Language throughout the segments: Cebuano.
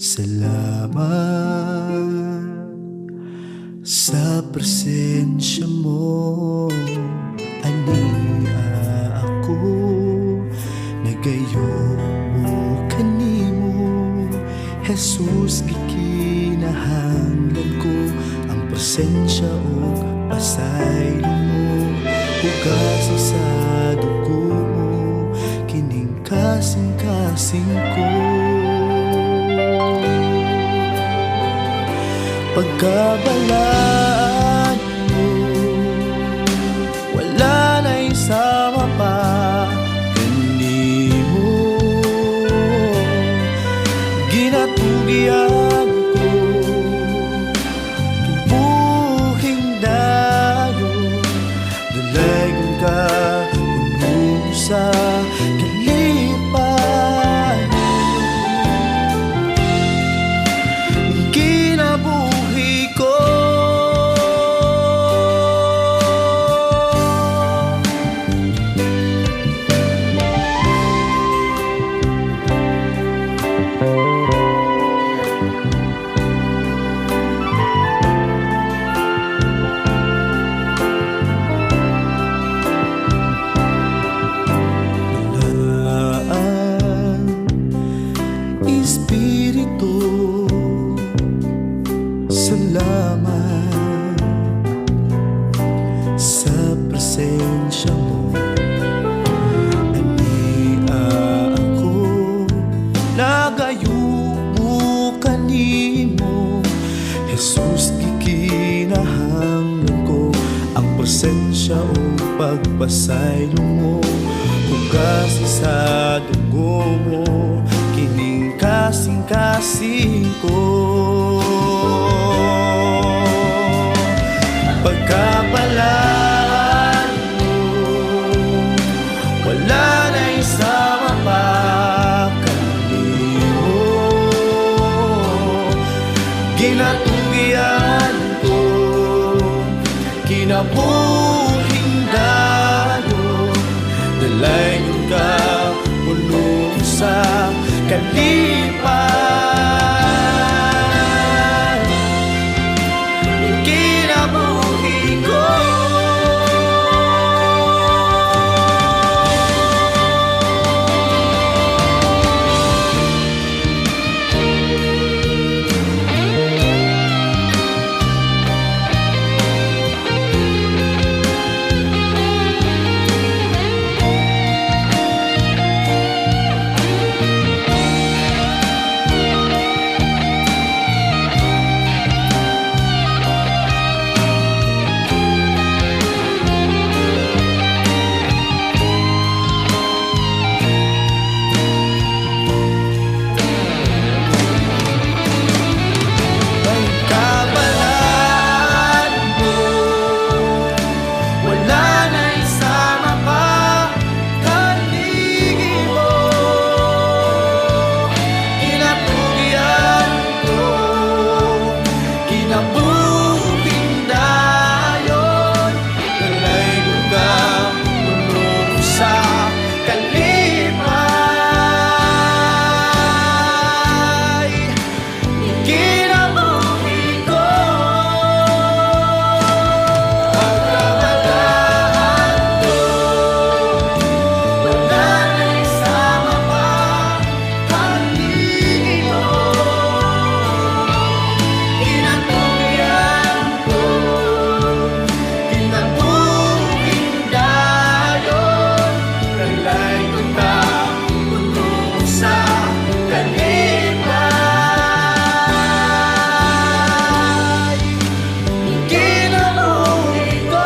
Salamat sa presensya mo. Ania ako nagayubo kanimo, Jesus, gikinahanglan ko ang presensya ug pasaylo mo. Hugasi sa dugo mo kining kasing-kasing ko. Pagkabalaan mo, wala na'y sama pa kanimo. Ginatugian ko, kinabuhing dayon, dalagan ka puno sa kalipay. Kinabuhi ko. Balaan, Espiritu, salamat sa presensya mo. Ania ako nagayubo kanimo, Jesus, gikinahanglan ko ang presensya o pagpasaylo mo. Hugasi sa dugo mo kining kasing-kasing ko. Pagkabalaan mo, wala na'y sama pa kanimo. Ginatugian ko, kinabuhing dayon, dalaygon ka puno sa kalipay. Kinabuhi ko. Pagkabalaan mo, wala na'y sama pa kanimo. Kinatugian ko, kinabuhing dayon, dalaygon ka puno sa kalipay. Kinabuhi ko. Pagkabalaan ko, wala na'y sama pa kanimo. Kinatugian ko, kinabuhing dayon, dalaygon ka puno sa kalipay. Kinabuhi ko.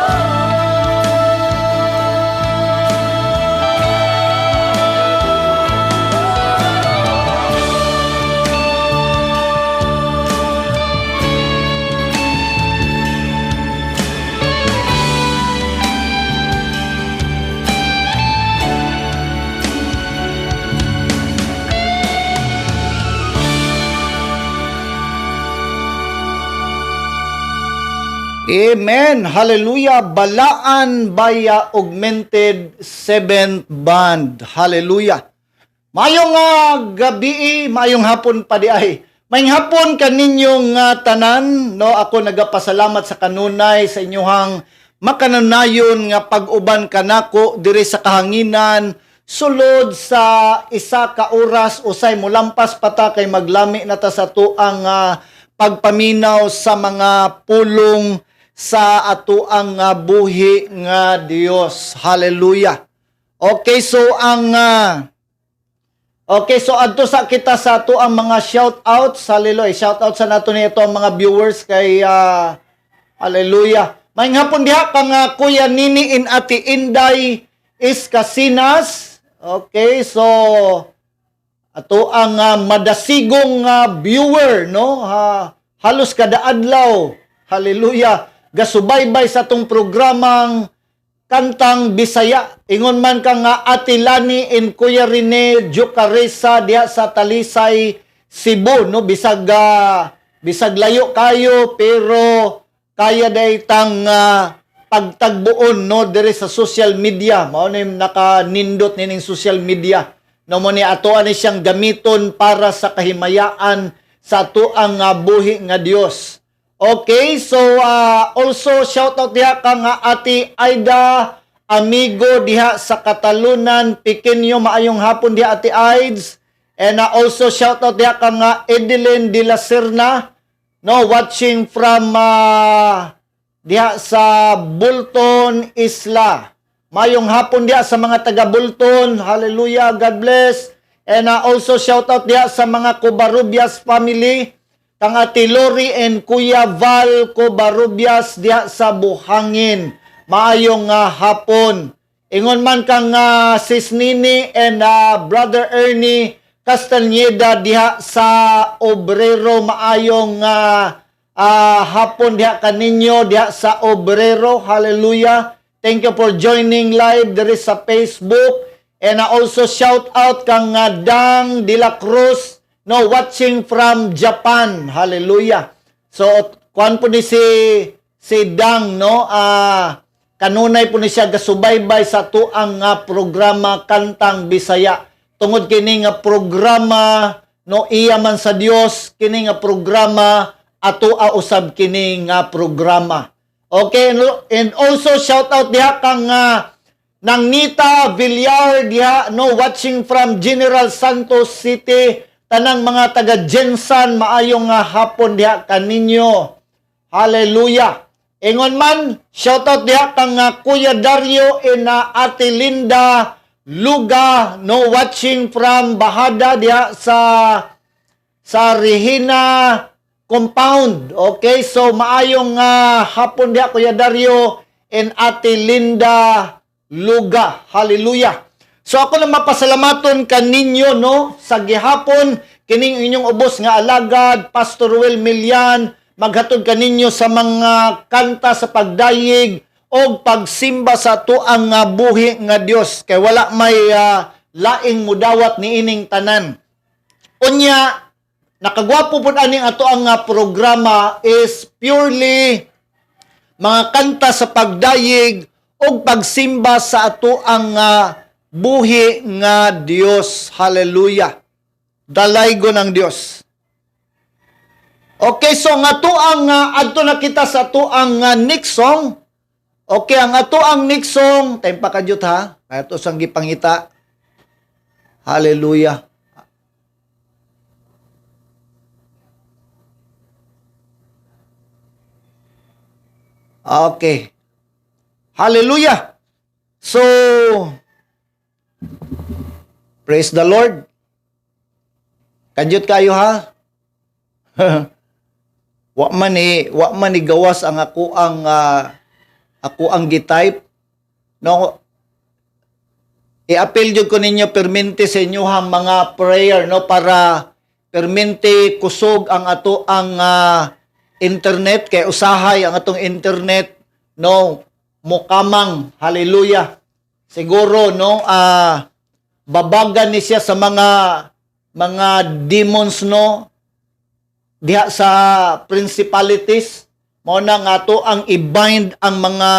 Amen. Hallelujah. Balaan Baya Augmented Seventh Band. Hallelujah. Mayong gabi, mayong hapon pa di ay. Maayong hapon kaninyong tanan, no? Ako nagapasalamat sa kanunay sa inyuhang makanunayon nga pag-uban kanako diri sa kahanginan sulod sa 1 ka oras, usay molampas pa ta kay maglami na ta sa tuang pagpaminaw sa mga pulong sa atuang buhi nga Dios. Hallelujah. Okay, so adto sa kita sa ato ang mga shout outs. Hallelujah. Shout out sa nato nito ang mga viewers kay hallelujah. Maayong hapon diha kang Kuya Nini and Ate Inday Iskasinas. Okay, so ato ang madasigong viewer, no? Ha, halos kada adlaw. Hallelujah. Gasubaybay sa atong programang Kantang Bisaya. Ingon man kang nga Ate Lani and Kuya Rene Jucaresa diha sa Talisay, Cebu, no? Bisag layo kayo pero kaya day tang pagtagbuon, no, diri sa social media. Mao ni nakanindot nining social media, no? Mo ni ato ani siyang gamiton para sa kahimayaan sa atoang buhi nga Dios. Okay, so also shout out diha ka nga Ate Aida Amigo diha sa Catalunan, Pikinyo. Maayong hapon diha, Ate Aids. And also shout out diha ka nga Edeline de la Serna, no, watching from diha sa Bulton Isla. Mayong hapon diha sa mga taga Bulton. Hallelujah, God bless. And also shout out diha sa mga Covarrubias family, kang Ate Lori and Kuya Val Covarrubias diha sa Buhangin. Maayong hapon. Ingon man kang Sis Nini and Brother Ernie Castañeda diha sa Obrero. Maayong hapon diha kaninyo diha sa Obrero. Hallelujah. Thank you for joining live diri sa Facebook. And also shout out kang Dang De La Cruz, no, watching from Japan. Hallelujah. So kuan po ni si si Dang, no, kanunay po ni siya gasubaybay sa tuang nga programa Kantang Bisaya. Tungod kini nga programa, no, iya man sa Dios kini nga programa, ato usab kini nga programa. Okay, and also shout out diha kang nang Nita Villar diha, no, watching from General Santos City. Tanang mga taga GenSan, maayong nga hapon diha kaninyo. Hallelujah. Ingon man, shout out diha kang Kuya Dario and Ate Linda Luga, no, watching from Bahada diha sa Regina Compound. Okay, so maayong hapon diha, Kuya Dario and Ate Linda Luga. Hallelujah. So ako na mapasalamaton kaninyo, no, sa gihapon kining inyong ubos nga alagad, Pastor Will Milian, maghatod kaninyo sa mga kanta sa pagdayeg og pagsimba sa tuang nga buhi nga Dios kay wala may laing mudawat niining tanan. Unya, nakagwapo pud aning ato ang nga programa is purely mga kanta sa pagdayeg og pagsimba sa ato ang buhi nga Dios. Hallelujah. Dalaygon ang Dios. Okay, so nga to ang adto na kita sa ato ang next song. Okay, ang ato ang next song, time pa kadyot ha. Kaya to sang gipangita. Hallelujah. Okay. Hallelujah. So, praise the Lord. Kadyot kayo ha. Wa man ni gawas ang ako ang gitype. No, i-appeal jud ko ninyo permente sa inyohang mga prayer, no, para permente kusog ang ato ang internet kay usahay ang atong internet, no, mukamang. Hallelujah. Siguro, no, babagan ni siya sa mga demons, no, diha sa principalities. Mao na nga ato ang i-bind ang mga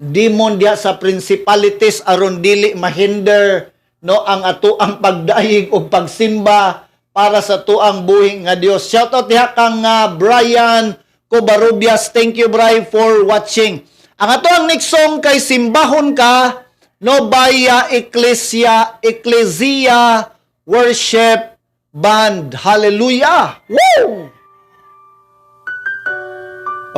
demon diha sa principalities aron dili mahinder, no, ang ato ang pagdayeg og pagsimba. para sa tuang buhi nga Dios. Shout out diha kang Brian Covarrubias. Thank you, Bri, for watching. Ang ato ang next song kay "Simbahon Ka", no, by Ecclesia Ecclesia Worship Band. Hallelujah. Woo!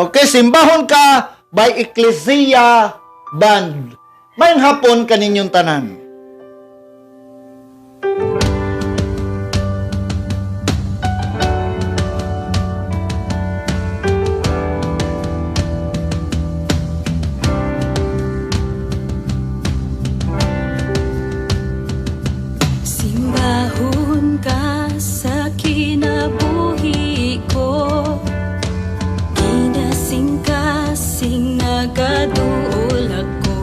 Okay, "Simbahon Ka" by Ecclesia Band. Maayong hapon kaninyong tanan. Simbahon ka sa kinabuhi ko. Ginasing-kasing nagaduol ako.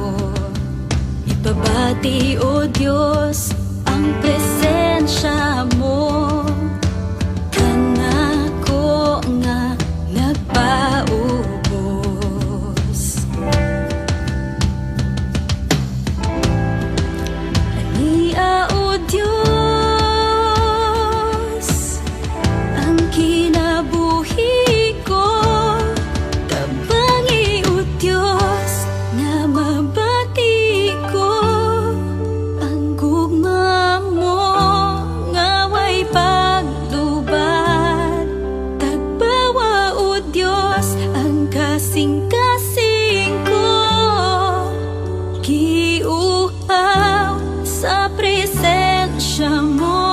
Ipabati, O Diyos, ang presensya mo kanako nga nagpaubos. Ania, O Diyos, ang kinabuhi ko. Tabangi, O Diyos, nga mabati ko ang gugma mo nga way paglubad. Tagbawa, O Diyos, ang kasing-kasing ko. Giuhaw sa presensya mo.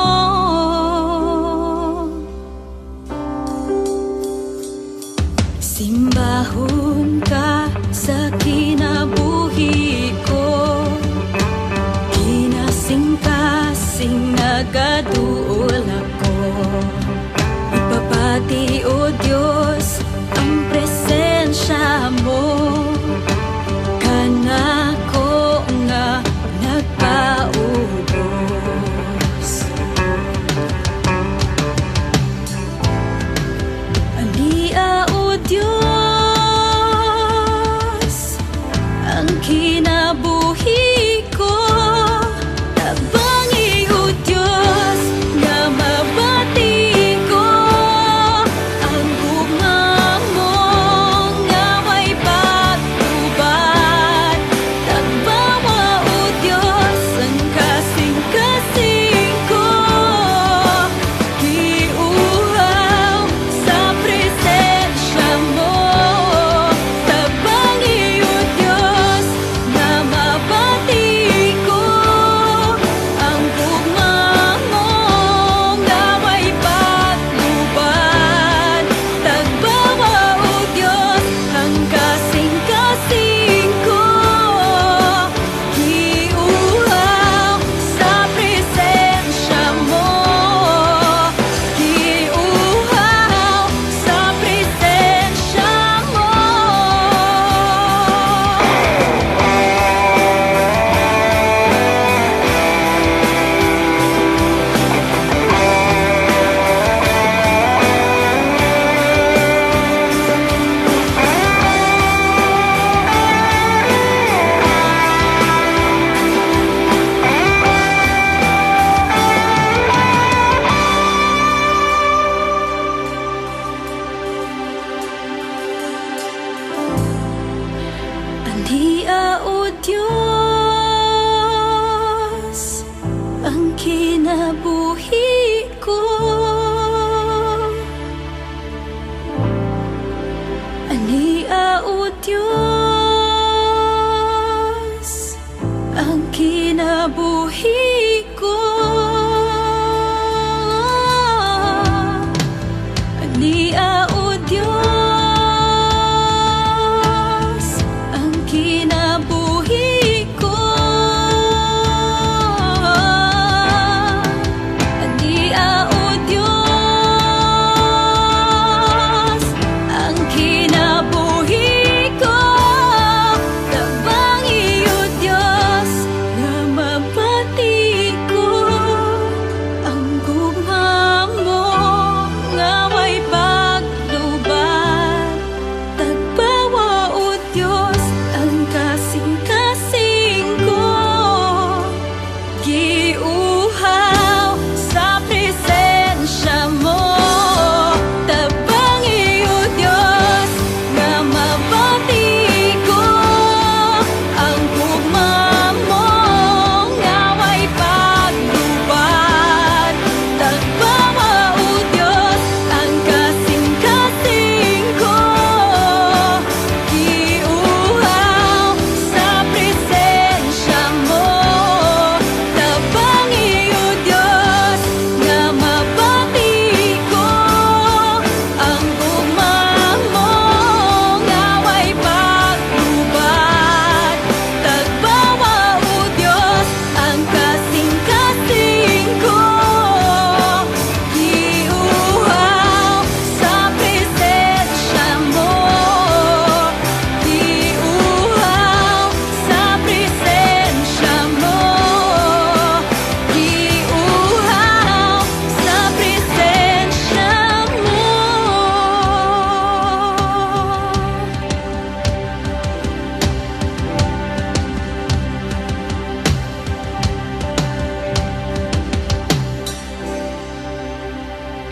Simbahon ka sa kinabuhi ko. Ginasing-kasing nagaduol ako. Ipabati, O Diyos, ang presensya mo kanako nga nagpaubos. Ania, O Diyos, ang kinabuhi ko. Tabangi, O Diyos, nga mabati ko ang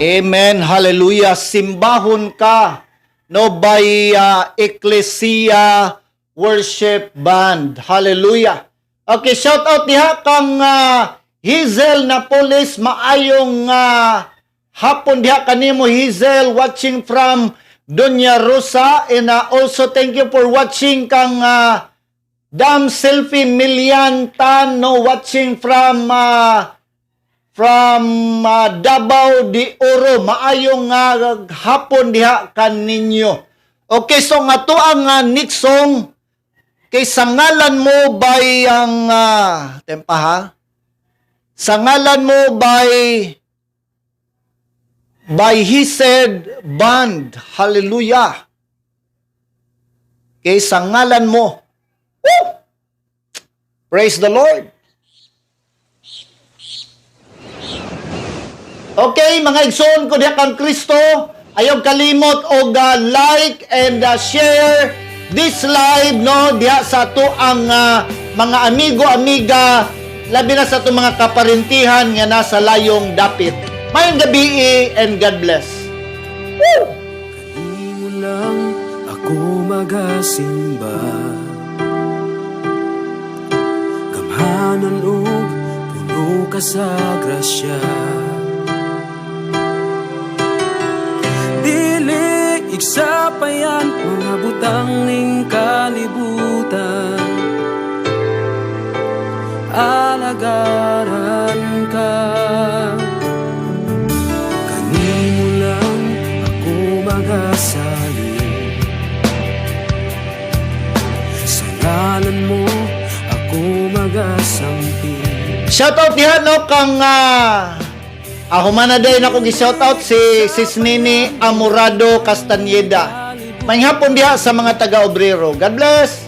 Amen. Hallelujah. Simbahon Ka, no, by Ecclesia Worship Band. Hallelujah. Okay, shout out diha kang Hazel Napoles, maayong hapon diha kanimo, Hazel, watching from Doña Rosa, and also thank you for watching kang Dam Selfie Milian Tan, no, watching from Davao de Oro. Maayong hapon diha kaninyo. Okay, so nga to ang next song kay Sa Ngalan Mo by ang tempa ha. Sa Ngalan Mo by He Said Band. Hallelujah. Okay, Sa Ngalan Mo. Woo! Praise the Lord. Okay, mga igsoon ko diha kang Kristo, ayaw kalimot og like and share this live, no, diha sa ato ang mga amigo, amiga, labi na sa atong mga kaparintihan nga nasa layong dapit. Maayong gabi and God bless. Woo! Kanimo lang ako magasimba. Gamhanan ug puno ka sa grasya. Dili igsapayan mga butang ning kalibutan. Alagaran ka. Kanimo lang ako magasalig. Sa ngalan mo ako magasampi. Shout out diha, no, kang humana day na akong gi-shout out si Sis Nini Amorado Castañeda. Maayong hapon diha sa mga taga-obrero. God bless.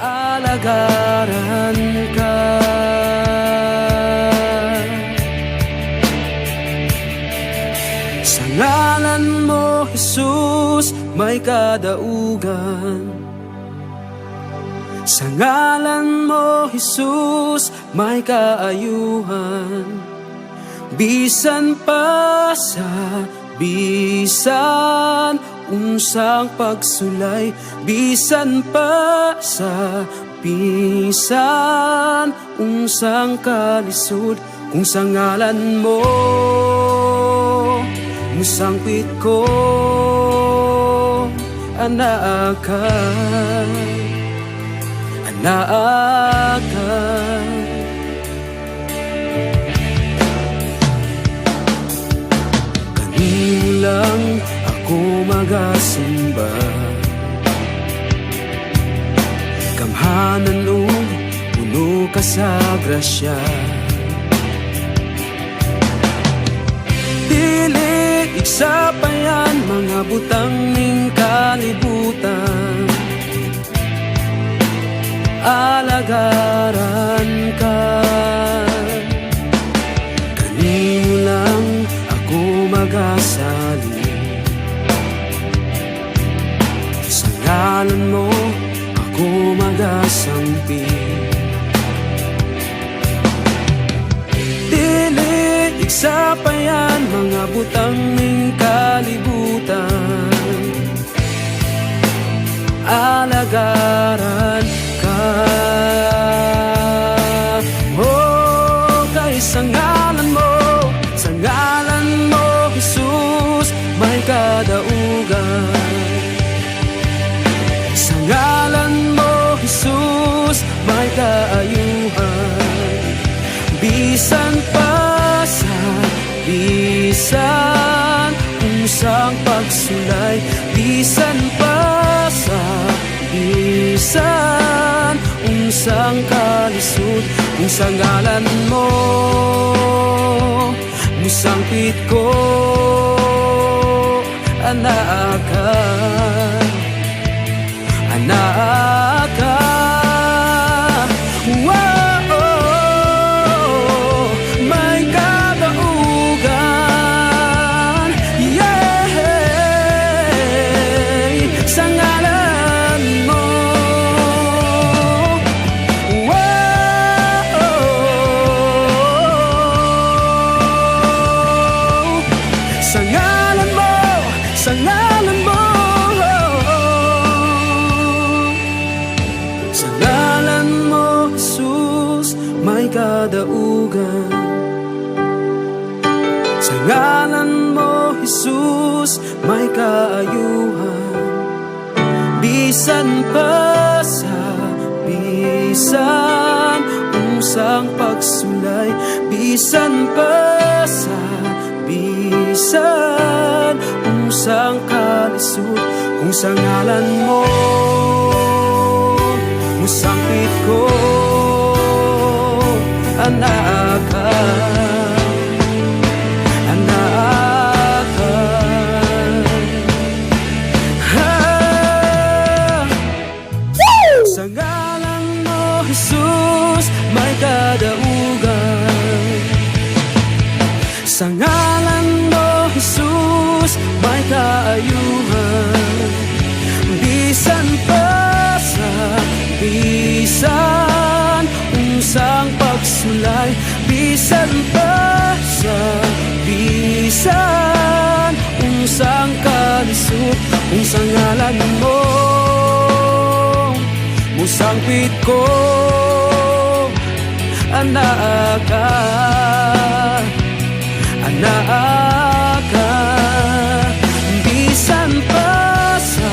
Alagaran ka. Sa ngalan mo, Jesus, may kadaugan. Sa ngalan mo, Jesus, may kaayuhan. Bisan pa sa bisan unsang pagsulay, bisan pa sa bisan unsang kalisod, kung sa ngalan mo musangpit ko, anaa ka, anaa ka. Kanimo lang ako magasimba. Gamhanan ug puno ka sa grasya. Dili igsapayan mga butang ning kalibutan. Alagaran ka. Kanimo lang ako magasalig. Sa ngalan mo ako magasampi. Dili igsapayan mga butang ning kalibutan. Alagaran ka. Oh, kay sa ngalan mo, Jesus, may kadaugan. Sa ngalan mo, Jesus, may kaayuhan. Bisan pa sa bisan unsang pagsulay, bisan pa sa bisan unsang kalisod, kung sa ngalan mo musangpit ko, anaa ka, anaa ka. Whoa, may kadaugan, yeah, sa ngalan mo. Whoa, Sa ngalan mo, sa ngalan mo. Sa ngalan mo, Jesus, may kadaugan. Sa ngalan mo, Jesus, may kaayuhan. Bisan pa sa bisan unsang pagsulay, bisan pa sa bisan unsang kalisod, kung sa ngalan mo musangpit ko, anaa ka, anaa ka. Ha! Sa ngalan mo, Jesus, may kadaugan. Sa ngalan mo, Jesus, may kaayuhan. Bisan pa sa bisan unsang pagsulay, bisan pa sa bisan unsang kalisod, kung sa ngalan mo musangpit ko, anaa ka, anaa ka. Bisan pa sa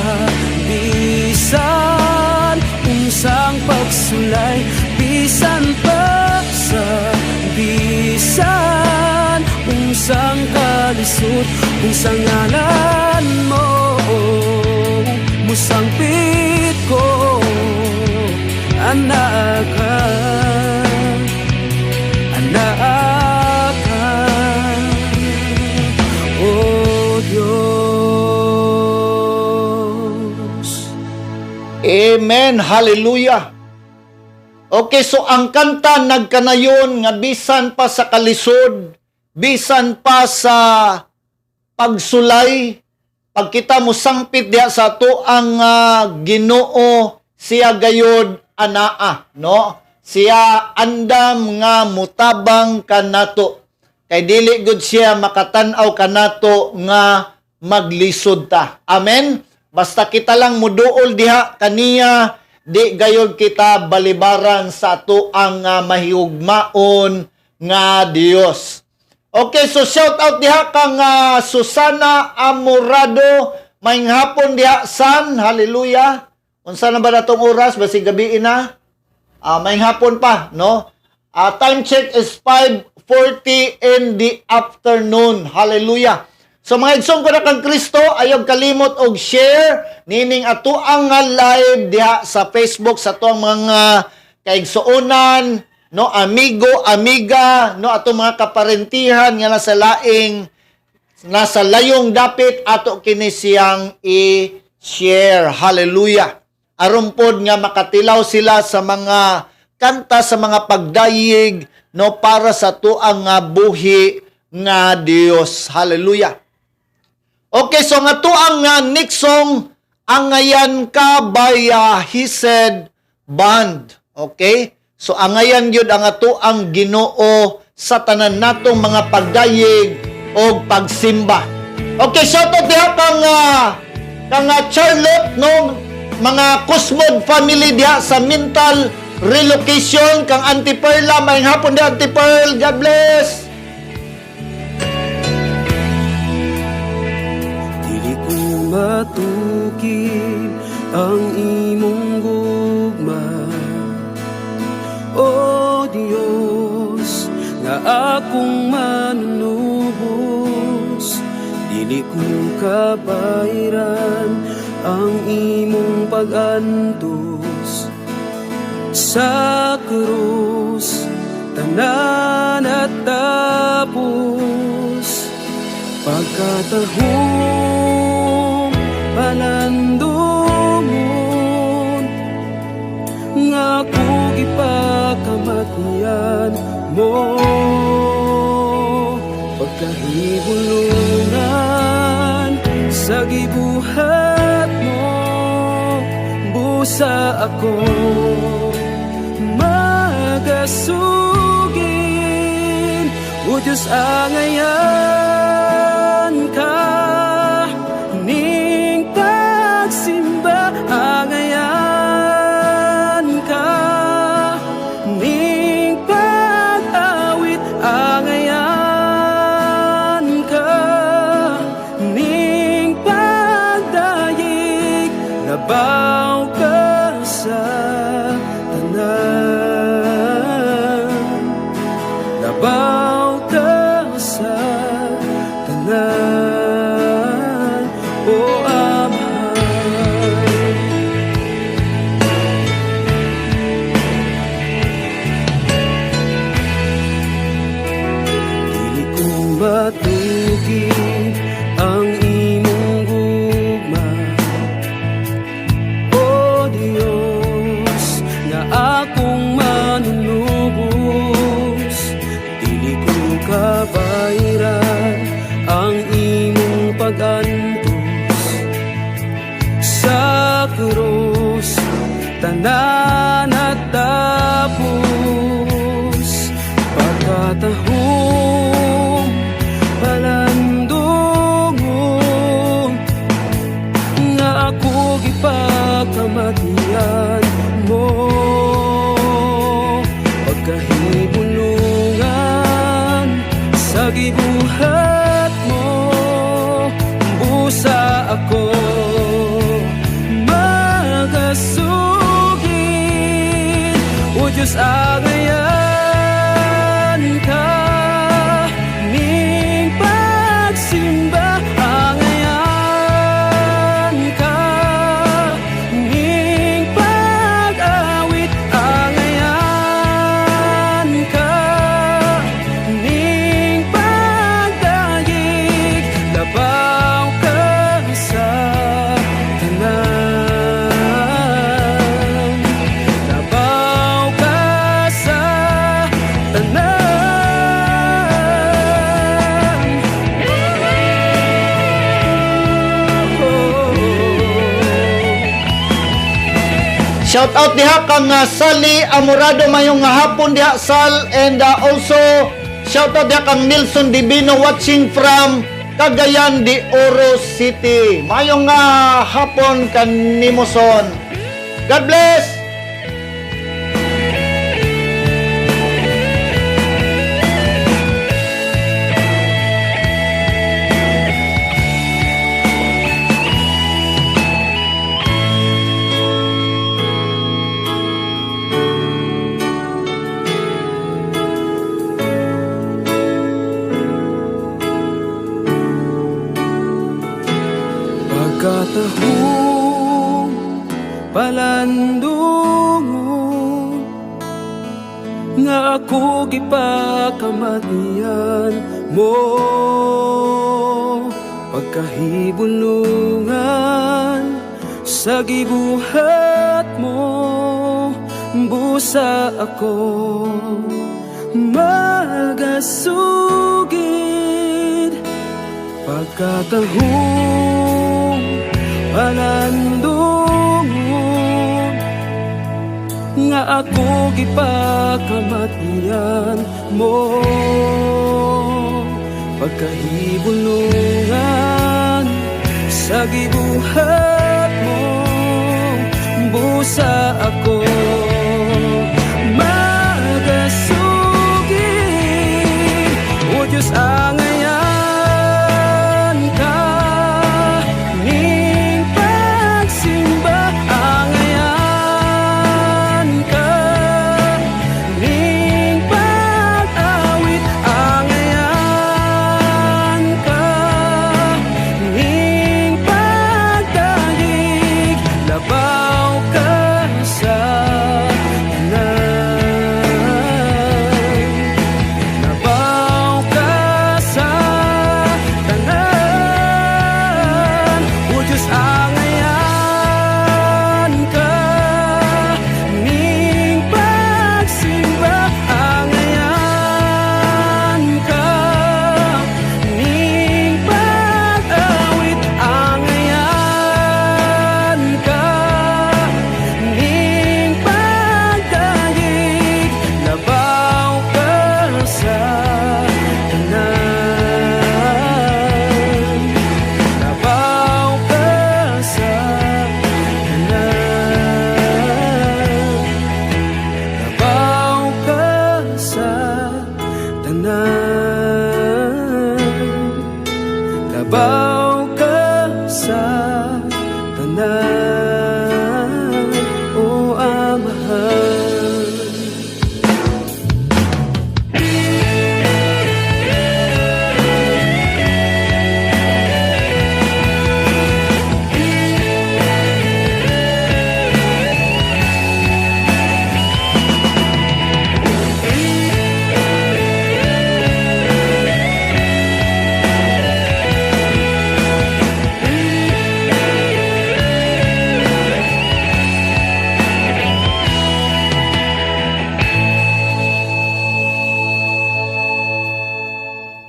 bisan unsang pagsulay, bisan pa sa bisan unsang kalisod, kung sa ngalan mo musangpit ko, anaa ka, anaa ka, O Diyos. Amen. Hallelujah. Okay, so ang kanta nagkanayon nga bisan pa sa kalisod, bisan pa sa pagsulay, pag kita musangpit diha sa ato ang Ginoo, siya gayod anaa, no? Siya andam nga mutabang kanato. Kay dili gud siya makatan-aw kanato nga maglisod ta. Amen. Basta kita lang muduol diha kaniya, di gayod kita balibaran sa ato ang mahigugmaon nga Dios. Okay, so shout out diha kang Susana Amorado. Maayong hapon diha san. Hallelujah. Unsa na ba natong oras? Basig gabi na. Maayong hapon pa, no? Time check is 5:40 in the afternoon. Hallelujah. So mga igsoon ko na kang Kristo, ayaw kalimot og share nining ato ang nga live diha sa Facebook sa atuang mga kaigsuonan, no, amigo, amiga, no, atong mga kaparentihan nga nasa laing, nasa layong dapit, ato kini siyang i-share. Hallelujah. Aron pod nga makatilaw sila sa mga kanta, sa mga pagdayeg, no, para sa tuang nga buhi nga Dios. Hallelujah. Okay, so nga tuang nga next song, "Angayan Ka" by Hesed Band. Okay? So angayan gyud ang ato ang Ginoo sa tanan natong mga pagdayeg o pagsimba. Okay, shout out diha kang Charlotte, no, mga Cosmod family diha sa Mental Relocation, kang Auntie Perla. Maayong hapon diha, Auntie Pearl. God bless. Dili ko matukib ang imong gugma, O Diyos, nga akong manunubos. Dili ko kabayran ang imong pag-antos sa krus, tanan natapos. Pagkatahom palandungon nga ako gipakamatyan mo, pagkahibulungan sa gibuhat mo, busa ako magasugin. O Diyos, angayan ka ning pagsimba, angayan ka ning pag-awit, angayan ka ning pagdayeg, labaw ka sa tanan, labaw ka sa tanan, O Amahan. Dili ko matugid ang imong gugma, O Dios, nga akong manunubos. Dili ko kabayran ang imong pag-antos sa krus, tanan natapos. Pagkatahom, palandungon nga ako gipakamatian mo, pagkahibulungan sa gibuhat mo, busa ako magasugid. O Diyos, angayan ka ning pagsimba, angayan ka ning pag-awit, angayan ka ning pagdayeg, labaw ka sa tanan, labaw ka sa tanan. Oh. Shout out diha kang Sally Amorado, mayong nga hapon diha, Sal, and also shout out diha kang Nelson Divino, watching from Cagayan de Oro City. Mayong nga hapon kanimo, Son. God bless. Pagkatahom, palandungon nga ako gipakamatian mo, pagkahibulungan sa gibuhat mo, busa ako magasugid. Pagkatahom, palandungon nga ako gipakamatian mo, pagkahibulungan sa gibuhat mo, busa ako magasugid. O Diyos, angayan ka ning pagsimba, angayan ka ning pag-awit, angayan ka ning pagdayeg, labaw ka sa tanan, labaw ka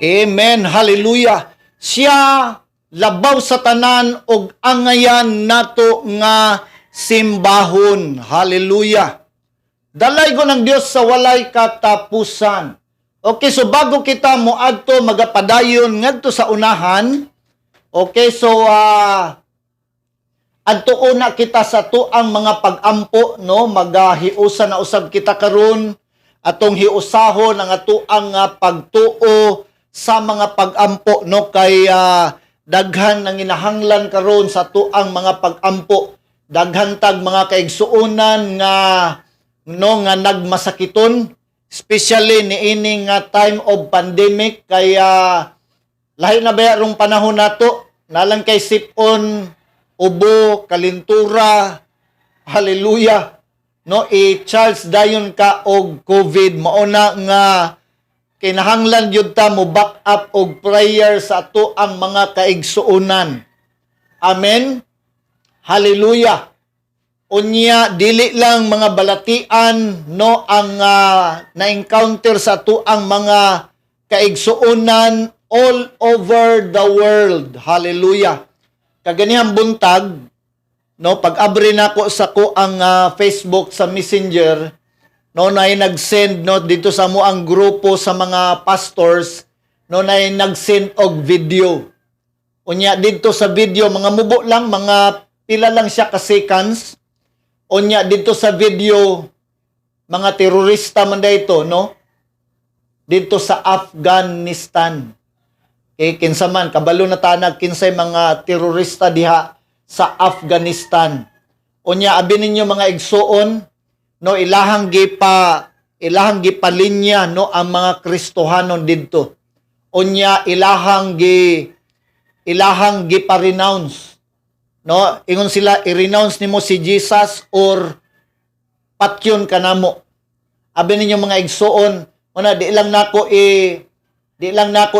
Amen. Hallelujah. Siya labaw sa tanan og angayan nato nga simbahon. Hallelujah. Dalaygon ang Dios sa walay katapusan. Okay, so bago kita moadto, magapadayon ngadto sa unahan. Okay, so adto una kita sa tuang mga pag-ampo, no? Magahiusa na usab kita karon, atong hiusahon ang atuang pagtuo sa mga pag-ampo, no, kay daghan ang inahanglan karon sa tuang mga pag-ampo. Daghan tag mga kaigsuonan nga, no, nga nagmasakiton, especially niini nga time of pandemic, kay lahi na baya rong panahon nato nalang kay sipon, ubo, kalintura. Hallelujah, no? I-charge dayon ka og COVID. Mao na nga kinahanglan gyud ta mo back up og prayer sa ato ang mga kaigsuonan. Amen. Hallelujah. Unya dili lang mga balatian, no, ang na-encounter sa ato ang mga kaigsuonan all over the world. Hallelujah. Kaganihang buntag, no, pag-abri nako sa ko ang Facebook sa Messenger, no, nay nag-send, no, dito sa mo ang grupo sa mga pastors, no, nay nag-send og video. Unya dito sa video, mga mubo lang, mga pila lang siya ka seconds. Unya dito sa video, mga terorista man ito, no, dito sa Afghanistan. Eh, kinsa man kabalo na tanag kinsay mga terorista diha sa Afghanistan. Unya abi ninyo, mga igsuon, no, ilahang gipalinya, no, ang mga Kristohanon didto. Unya ilahang gipa-renounce, no? Ingon sila, "I-renounce nimo si Jesus or patyon ka namo." Abi ninyo, mga igsuon, una di lang nako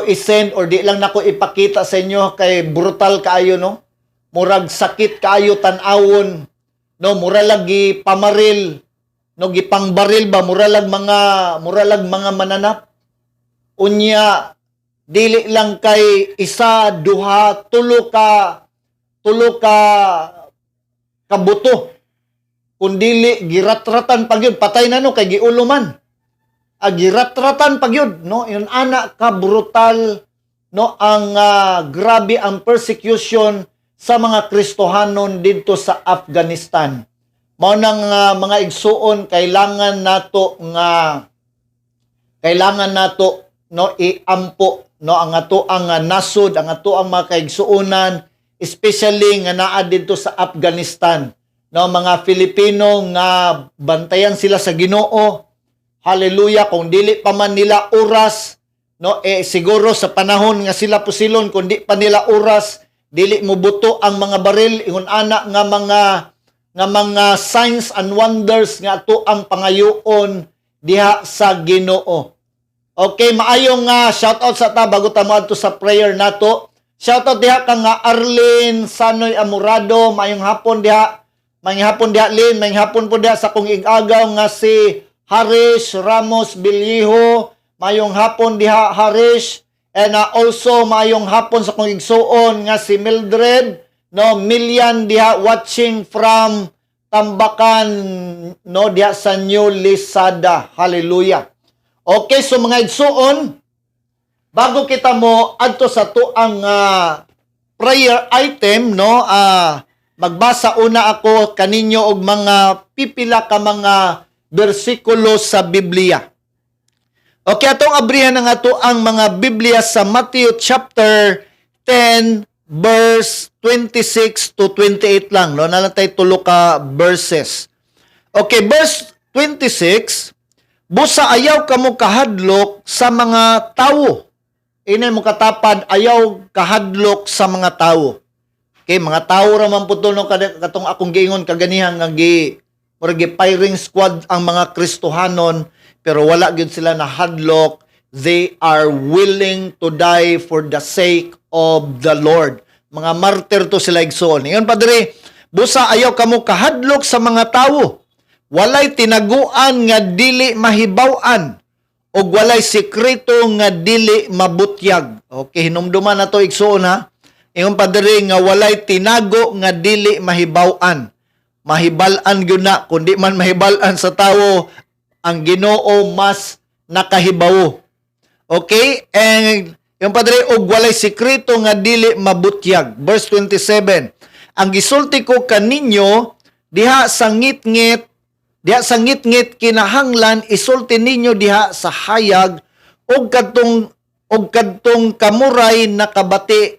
i-send or di lang nako ipakita sa inyo kay brutal kaayo, no? Murag sakit kaayo tan-awon, no? Mura lagi pamaril, no, gipangbaril ba, mura lag mga mananap. Unya dili lang kay isa, duha, tulo ka kabuto, kundili giratratan pa gyud. Patay na, no, kay giulo man. Giratratan pa gyud, no? Yun ana ka brutal, no, ang grabe ang persecution sa mga Kristohanon didto sa Afghanistan. Mao nang mga igsuon, kailangan nato, no, iampo, no, ang ato ang nasod, ang ato ang mga kaigsuonan, especially nga naa didto sa Afghanistan, no, mga Filipino nga bantayan sila sa Ginoo. Hallelujah. Kung dili pa man nila oras, no, eh siguro sa panahon nga sila pusilon, kung di pa nila oras, dili mo buto ang mga baril. Ingon ana nga mga signs and wonders nga ato ang pangayoon diha sa Ginoo. Okay, maayong nga shout out sa ta bago ta moadto sa prayer nato. Shout out diha kang nga Arlene Sanoy Amurado, maayong hapon diha. Maayong hapon diha, Lynn, maayong hapon po diha sa akong igagaw nga si Harish Ramos Bilyeho. Maayong hapon diha, Harish. And also maayong hapon sa akong igsuon nga si Mildred, no, Millian diha, watching from Tambakan, no, diha sa New Lisada. Hallelujah. Okay, so mga igsuon, bago kita mo adto sa tuang prayer item, no, magbasa una ako kaninyo og mga pipila ka mga bersikulo sa Biblia. Okay, atong abrihan na nga to ang mga Biblia sa Matthew chapter 10 verse 26 to 28 lang, no? Naa lang tay tulo ka verses. Okay, verse 26, "Busa ayaw kamo kahadlok sa mga tawo." Inay mo katapad, ayaw kahadlok sa mga tawo. Okay, mga tawo ra man pud to, no, katong akong giingon kaganihan nga gi murag gi firing squad ang mga Kristohanon, pero wala gyud sila nahadlok. They are willing to die for the sake of the Lord. Mga martyr to sila, igsoon. Ingon pa diri, "Busa ayaw kamo kahadlok sa mga tawo. Walay tinaguan nga dili mahibaw-an Ug walay sekreto nga dili mabutyag. Okay, hinumduman na to, igsuon, ha. Ingon pa diri nga walay tinago nga dili mahibaw-an. Mahibal-an gyud na. Kung di man mahibal-an sa tawo, ang Ginoo mas nakahibawo. Okay? And ingon pa diri, og walay sekreto nga dili mabutyag. Verse 27. Ang gisulti ko kaninyo diha sa ngitngit, kinahanglan isulti ninyo diha sa hayag, ug kadtong kamuray nakabati,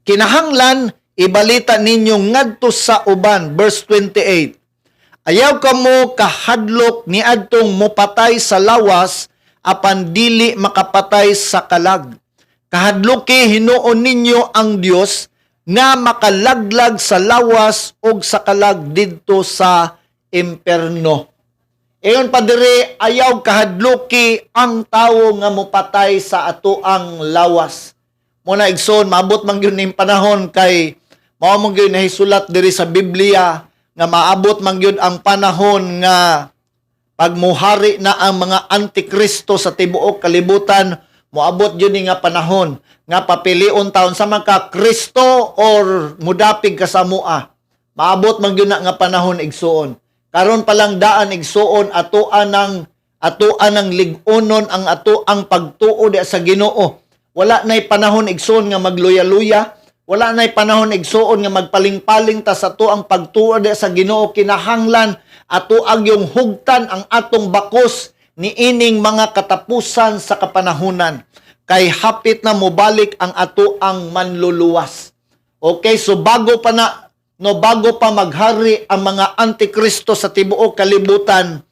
kinahanglan ibalita ninyo ngadto sa uban. Verse 28. Ayaw kamo kahadlok niadtong mopatay sa lawas apan dili makapatay sa kalag. Kahadloki hinuon ninyo ang Dios nga makalaglag sa lawas ug sa kalag didto sa imperno. Ingon pa diri, ayaw kahadloki ang tawo nga mopatay sa atoang lawas. Muna, igsoon, maabot man gyud ning panahon kay mao man gyud nahisulat diri sa Biblia nga maabot man gyud ang panahon nga pag muhari na ang mga antikristo sa tibuok kalibutan, moabot gyud ni nga panahon nga papilion taon sa man ka Kristo or mudapig ka sa mua. Maabot man gyud na nga panahon, igsuon. Karon pa lang daan, igsuon, atoa ng lig-onon ang ato ang pagtuo di sa Ginoo. Wala na'y panahon, igsuon, nga magluya-luya. Wala na'y panahon, igsuon, nga magpaling-paling ta sa ato ang pagtuo di sa Ginoo. Kinahanglan ato ang yung hugtan ang atong bakos niining mga katapusan sa kapanahunan. Kay hapit na mobalik ang ato ang manluluwas. Okay, so bago pa na no, bago pa maghari ang mga antikristo sa tibuok kalibutan,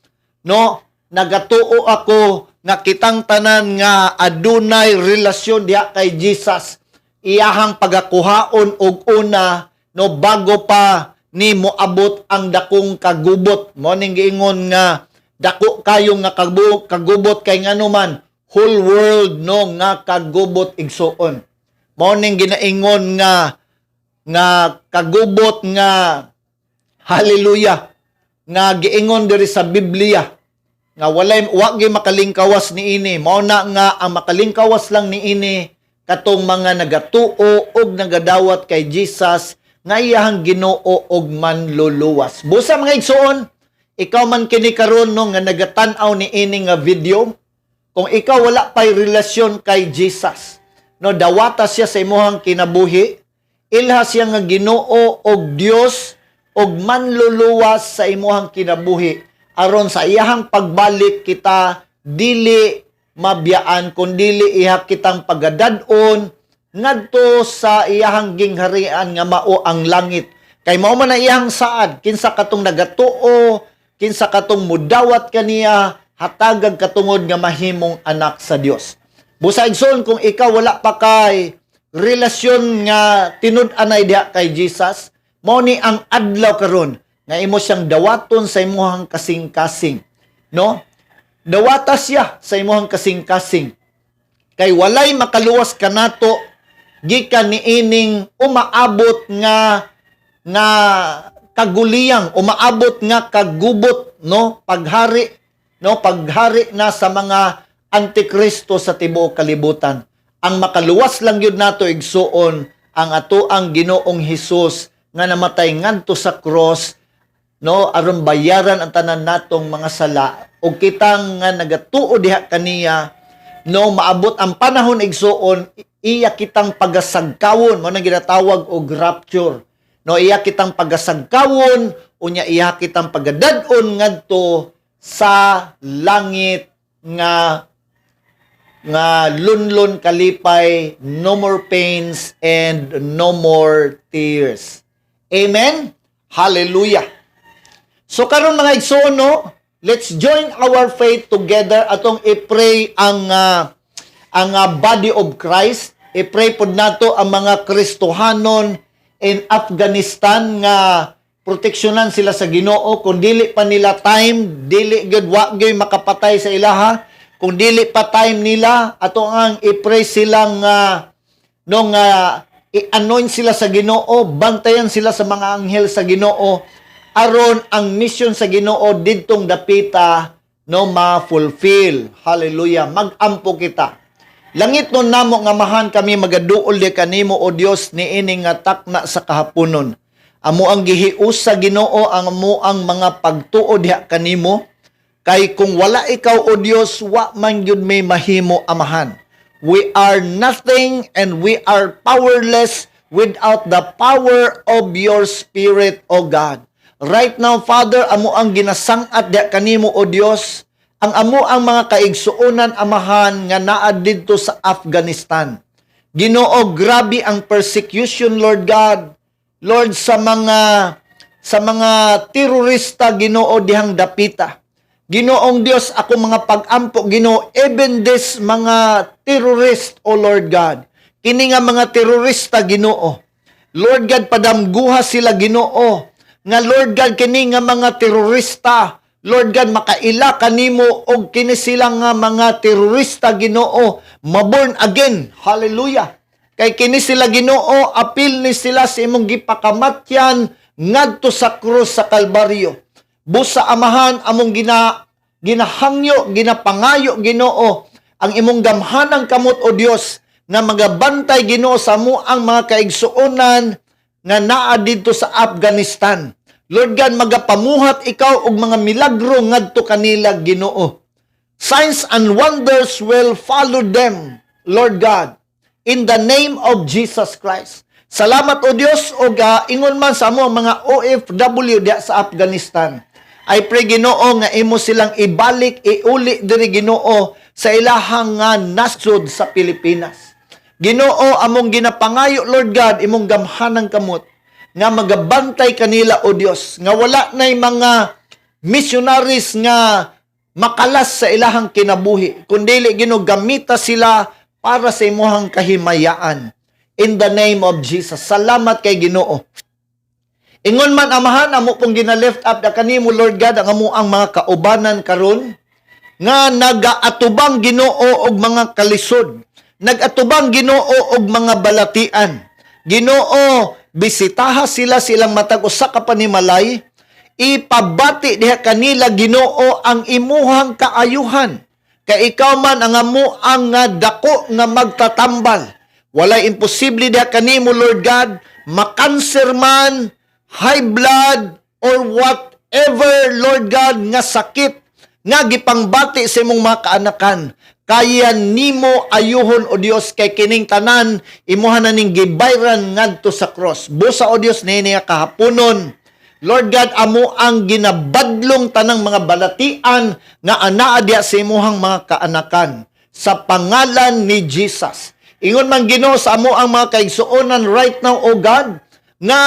no, nagatuo ako nga kitang tanan nga adunay relasyon diha kay Jesus, iyahang pagakuhaon og una, no, bago pa ni moabot ang dakong kagubot. Mo ning giingon nga dako kayo nga kagubot kay nganuman whole world, no, nga kagubot, igsuon. Mo ning ginaingon nga nga kagubot nga, hallelujah, nga giingon diri sa Biblia nga walay wa gyud makalingkawas niini. Mao na nga ang makalingkawas lang niini katong mga nagatuo og nagadawat kay Jesus nga iyahang Ginoo og manluluwas. Busa, mga igsuon, ikaw man kini karon, no, nga nagatan-aw niini nga video, kung ikaw wala pay relasyon kay Jesus, no, dawata siya sa imuhang kinabuhi, ilha siya nga Ginoo og Dios og manluluwas sa imuhang kinabuhi aron sa iyahang pagbalik kita dili mabiyaan kun dili iha kitang pagadad-on ngadto sa iyahang gingharian nga mao ang langit, kay mao man na iyang saad. Kinsa katong nagatuo, kinsa katong mudawat kaniya, hatagag katungod nga mahimong anak sa Dios. Busa, igsoon, kung ikaw wala pa kay relasyon nga tinud-anay diha kay Jesus, mao ni ang adlaw karon nga imo siyang dawaton sa imuhang kasing-kasing, no? Dawata siya sa imuhang kasing-kasing. Kay walay makaluwas kanato gikan niining umaabot nga nga kaguliyang, umaabot nga kagubot, no, paghari, no, paghari na sa mga antikristo sa tibuok kalibutan. Ang makaluwas lang gyud nato, igsuon, ang ato ang Ginoong Hesus nga namatay ngadto sa cross, no, aron bayaran ang tanan natong mga sala, ug kitang nga nagatuo diha kaniya, no, maabot ang panahon, igsuon, iya kitang pagasagkawon. Mo nang ginatawag og rapture, no? Iya kitang pagasagkawon, unya iya kitang pagadad-on ngadto sa langit nga nga lunlon kalipay, no more pains and no more tears. Amen. Hallelujah. So karon, mga igsoon, no, let's join our faith together atong i-pray ang body of Christ. I-pray pod nato ang mga Kristohanon in Afghanistan nga proteksyonan sila sa Ginoo. Kung dili pa nila time, dili gyud, wa gyud makapatay sa ilaha. Kung dili pa time nila, ato ang i-pray silang nung i-anoint sila sa Ginoo, bantayan sila sa mga anghel sa Ginoo aron ang mission sa Ginoo didtong dapita no, ma-fulfill. Hallelujah. Mag-ampo kita. Langit nun namo nga Amahan, kami magaduol di kanimo, O Dios, niini nga takna sa kahaponon. Amo ang gihiusa, Ginoo, ang amo ang mga pagtuo diha kanimo kay kung wala ikaw, O Dios, wa man gyud may mahimo, Amahan. We are nothing and we are powerless without the power of your Spirit, O God. Right now, Father, amo ang ginasang-at diha kanimo, O Dios, ang amo ang mga kaigsuonan, Amahan, nga naa didto sa Afghanistan. Ginoo, grabe ang persecution, Lord God. Lord, sa mga terorista, Ginoo, dihang dapita. Ginoong Dios, ako mga pag-ampo, Ginoo, even this mga terrorist, O Lord God. Kini nga mga terorista, Ginoo. Lord God, padamguha sila, Ginoo. Nga, Lord God, kini nga mga terorista, Lord God, makaila kanimo og kini sila nga mga terorista, Ginoo, maborn again. Hallelujah. Kay kini sila, Ginoo, apil ni sila sa imong gipakamatyan ngadto sa krus sa Kalbaryo. Busa, Amahan, among ginahangyo, ginapangayo, Ginoo, ang imong gamhanang kamot, O Dios, nga magabantay, Ginoo, sa amo ang mga kaigsuonan nga naa didto sa Afghanistan. Lord God, magapamuhat ikaw og mga milagro ngadto kanila, Ginoo. Signs and wonders will follow them, Lord God, in the name of Jesus Christ. Salamat, O Dios, og ingon man sa amo ang mga OFW diya sa Afghanistan. I pray, Ginoo, nga imo silang ibalik, iuli diri, Ginoo, sa ilahang nga nasod sa Pilipinas. Ginoo, among ginapangayo, Lord God, imong gamhanang kamot nga magabantay kanila, O Dios, nga wala nay mga missionaries nga makalas sa ilahang kinabuhi, kundili, Ginoo, gamita sila para sa imuhang kahimayaan. In the name of Jesus. Salamat kay Ginoo. Ingon man, Amahan, amo pong gina-lift up na kanimo, Lord God, ang amo ang mga kaubanan karon nga nagaatubang, Ginoo, og mga kalisod. Nagatubang, Ginoo, og mga balatian. Ginoo, bisitaha sila silang matag usa ka panimalay. Ipabati diha kanila, Ginoo, ang imuhang kaayuhan. Kay ikaw man ang amo ang nga dako nga magtatambal. Walay imposible diha kanimo, Lord God, makanser man, high blood, or whatever, Lord God, nga sakit nga gipangbati sa imong mga kaanakan. Kaya nimo ayuhon, O Dios, kay kining tanan imuha na ning gibayran ngadto sa cross. Busa, O Dios, niini nga kahaponon, Lord God, amo ang ginabadlong tanang mga balatian nga anaa diya sa imuhang mga kaanakan. Sa pangalan ni Jesus. Ingon man, Ginoo, sa amo ang mga kaigsuonan right now, O God, nga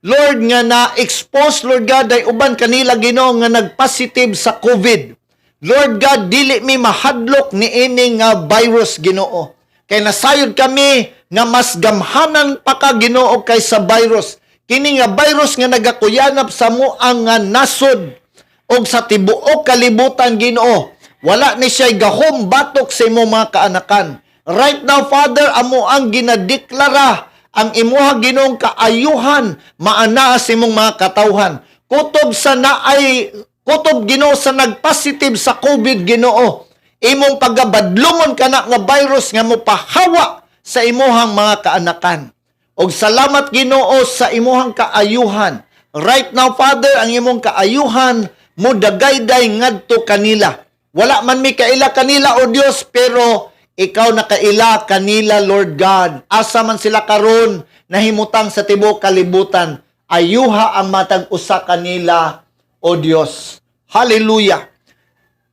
Lord, nga na-expose, Lord God, ay uban kanila, Ginoo, nga nag-positive sa COVID. Lord God, dili mi mahadlok ni ini nga virus, Ginoo. Kay nasayod kami nga mas gamhanan pa ka, Ginoo, kaysa virus. Kini nga virus nga nagakuyanap sa mo ang nga nasod og sa tibuok kalibutan, Ginoo. Wala ni siya gahom batok sa imong mga kaanakan. Right now, Father, amo ang ginadeklara ang imuha, Ginoong kaayuhan maanaa sa imong mga katawhan. Kutob sa naay kutob, Ginoo, sa nagpositive sa COVID, Ginoo. Imong pagabadlungon kana nga virus nga mopahawa sa imuhang mga kaanakan. Og salamat, Ginoo, sa imuhang kaayuhan. Right now, Father, ang imong kaayuhan mo dagayday ngadto kanila. Wala man mi kaila kanila, O Dios, pero ikaw nakaila kanila, Lord God. Asa man sila karon nahimutang sa tibuok kalibutan, ayuha ang matag usa kanila, O Dios. Hallelujah.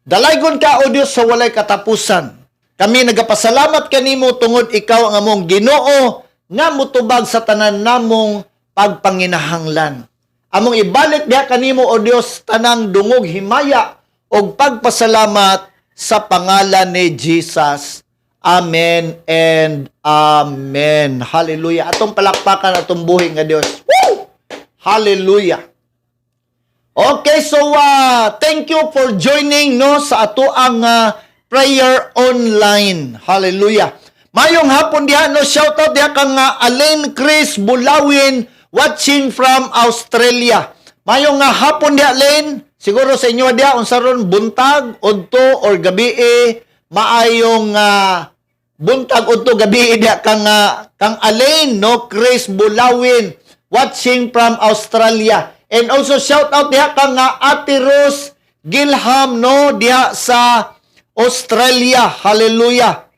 Dalaygon ka, O Dios, sa walay katapusan. Kami nagapasalamat kanimo tungod ikaw ang among Ginoo nga mutubag sa tanan namong pagpanginahanglan. Among ibalik diha kanimo, O Dios, tanang dungog, himaya og pagpasalamat sa pangalan ni Jesus. Amen and amen. Hallelujah. Atong palakpakan atong buhi nga Dios. Woo! Hallelujah. Okay, so thank you for joining, no, sa ato ang prayer online. Hallelujah. Mayong hapon diha, no, shout out diha kang Alain Chris Bulawin, watching from Australia. Mayong nga hapon diha, Alain. Siguro sa inyo diha unsa ron, buntag, udto or gabi? Maayong buntag, udto, gabi diha kang Alain, no, Chris Bulawin, watching from Australia. And also shout out diha kang Ate Rose Gilham, no, diha sa Australia. Hallelujah.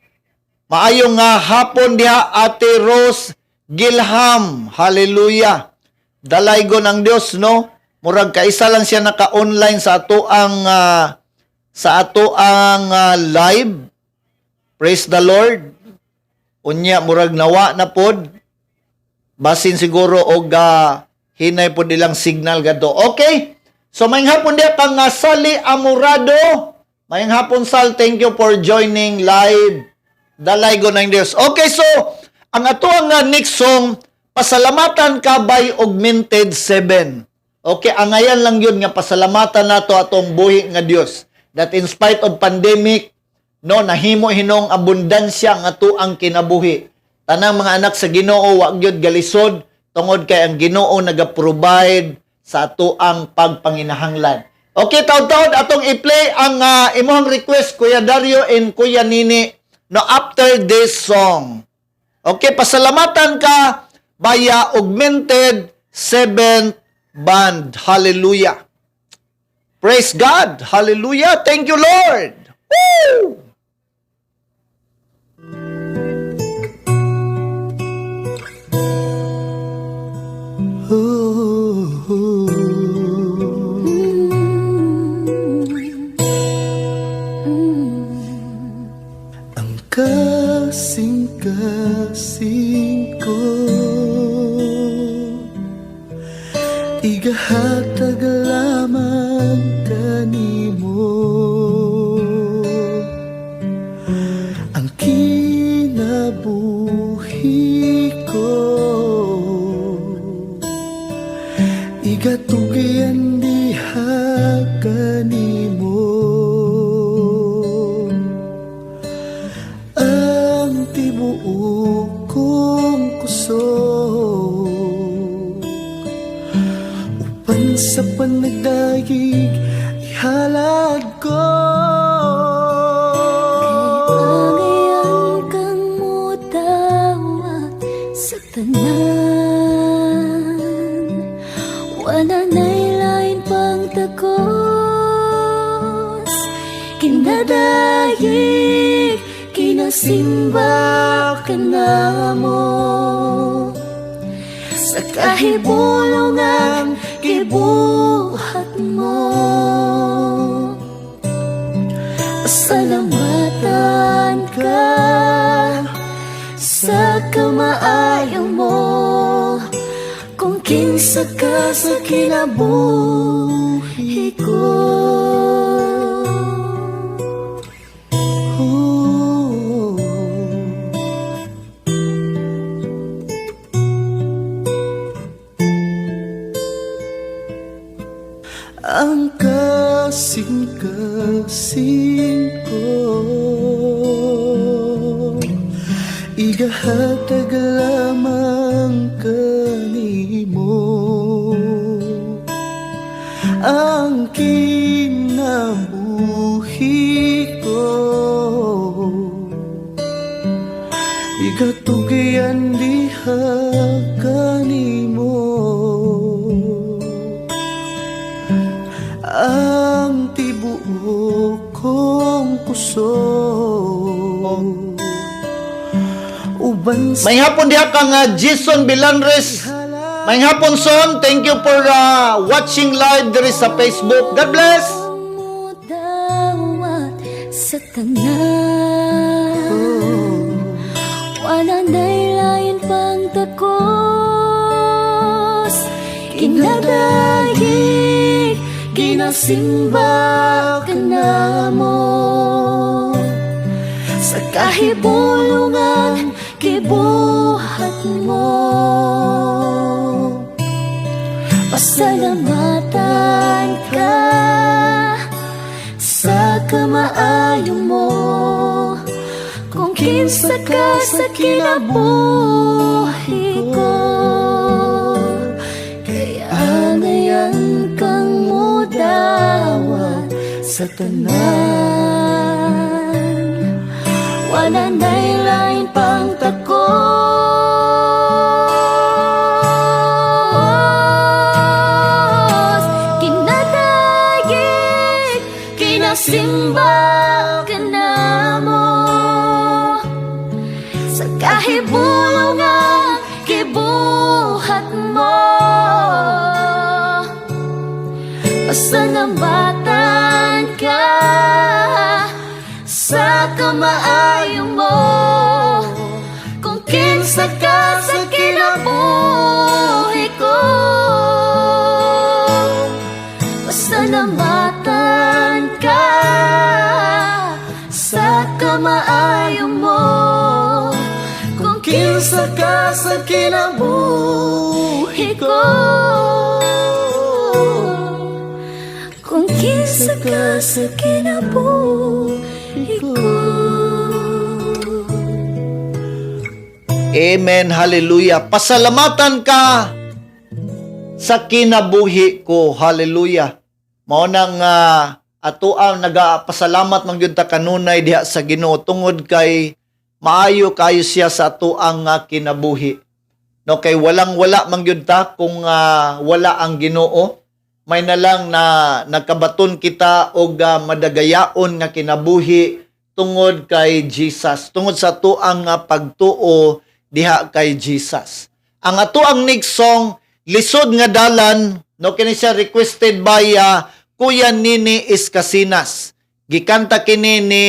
Maayong nga hapon diha, Ate Rose Gilham. Hallelujah. Dalaygon ang Dios, no. Murag kaisa lang siya naka-online sa ato ang live. Praise the Lord. Unya murag nawa na pod. Basin siguro og hinay pod ilang signal gadto. Okay. So maayong hapon diha kang Sally Amorado. Maayong hapon, Sal, thank you for joining live. Dalaygon ang Dios. Okay, so ang ato ang next song, "Pasalamatan Ka" by Augmented 7. Okay, angayan lang yun nga pasalamatan nato atong buhi nga Dios. That in spite of pandemic, no, nahimo hinong abundansya nga ato ang kinabuhi. Tanang mga anak sa Ginoo, wa gyud galisod tungod kay ang Ginoo naga-provide sa ato ang pagpanginahanglan. Okay, taod-taod atong i-play ang imong request, Kuya Dario and Kuya Nini, no, after this song. Okay, "Pasalamatan Ka" via Augmented Seventh Band. Hallelujah. Praise God. Hallelujah. Thank you, Lord. Woo! Ang kasing-kasing ko igahatag lamang kanimo. Ang kinabuhi ko igatugyan diha kanimo. Ang tibuok kong kusog uban sa panagdayig ihalad ko. Angayan kang mudawat sa tanan. Wala na'y lain pang takos. Kinadayig, kinasimba ka namo sa kahibulongang gibuhat mo. Pasalamatan ka sa kamaayo mo kung kinsa ka sa kinabuhi ko. Oh. Ang kasing-kasing ko igahatag lamang kanimo. Ang kinabuhi ko igatugyan diha kanimo. Ang tibuok kong kusog uban sa Maayong hapon diha kang Jason Bilanres. Maayong hapon, son. Thank you for watching live diri sa Facebook. God bless. Mudawat sa tanan. Wala na'y lain pang takos. Kinadayig, ginasimba ka namo sa kahibulongan gibuhat mo. Pasalamatan ka sa kamaayo mo kung kinsa ka sa kinabuhi ko. Kaya ngayon kang mudawat. Sa tanan. Wala na'y lain pang takos. Kinatagig, kinasimba ka na mo sa kahibulong nga gibuhat mo. Pasalamatan ka sa kamaayo mo, kung kinsa ka sa kinabuhi ko. Pasalamatan ka sa kamaayo mo, kung Kinsa ka sa kinabuhi ko, kung kinsa ka sa kinabuhi ko. Amen. Hallelujah. Pasalamatan ka sa kinabuhi ko. Hallelujah. Mao na nga ato ang nagapasalamat man gyud ta kanunay diha sa Ginoo tungod kay maayo kayo siya sa ato ang kinabuhi. No, kay walang wala man gyud ta kung wala ang Ginoo. May na lang na nagkabaton kita og madagayaon nga kinabuhi tungod kay Jesus, tungod sa atuang pagtuo diha kay Jesus. Ang ato ang next song, "Lisod nga Dalan," no, kini siya requested by Kuya Nini Escasinas. Gikanta kini ni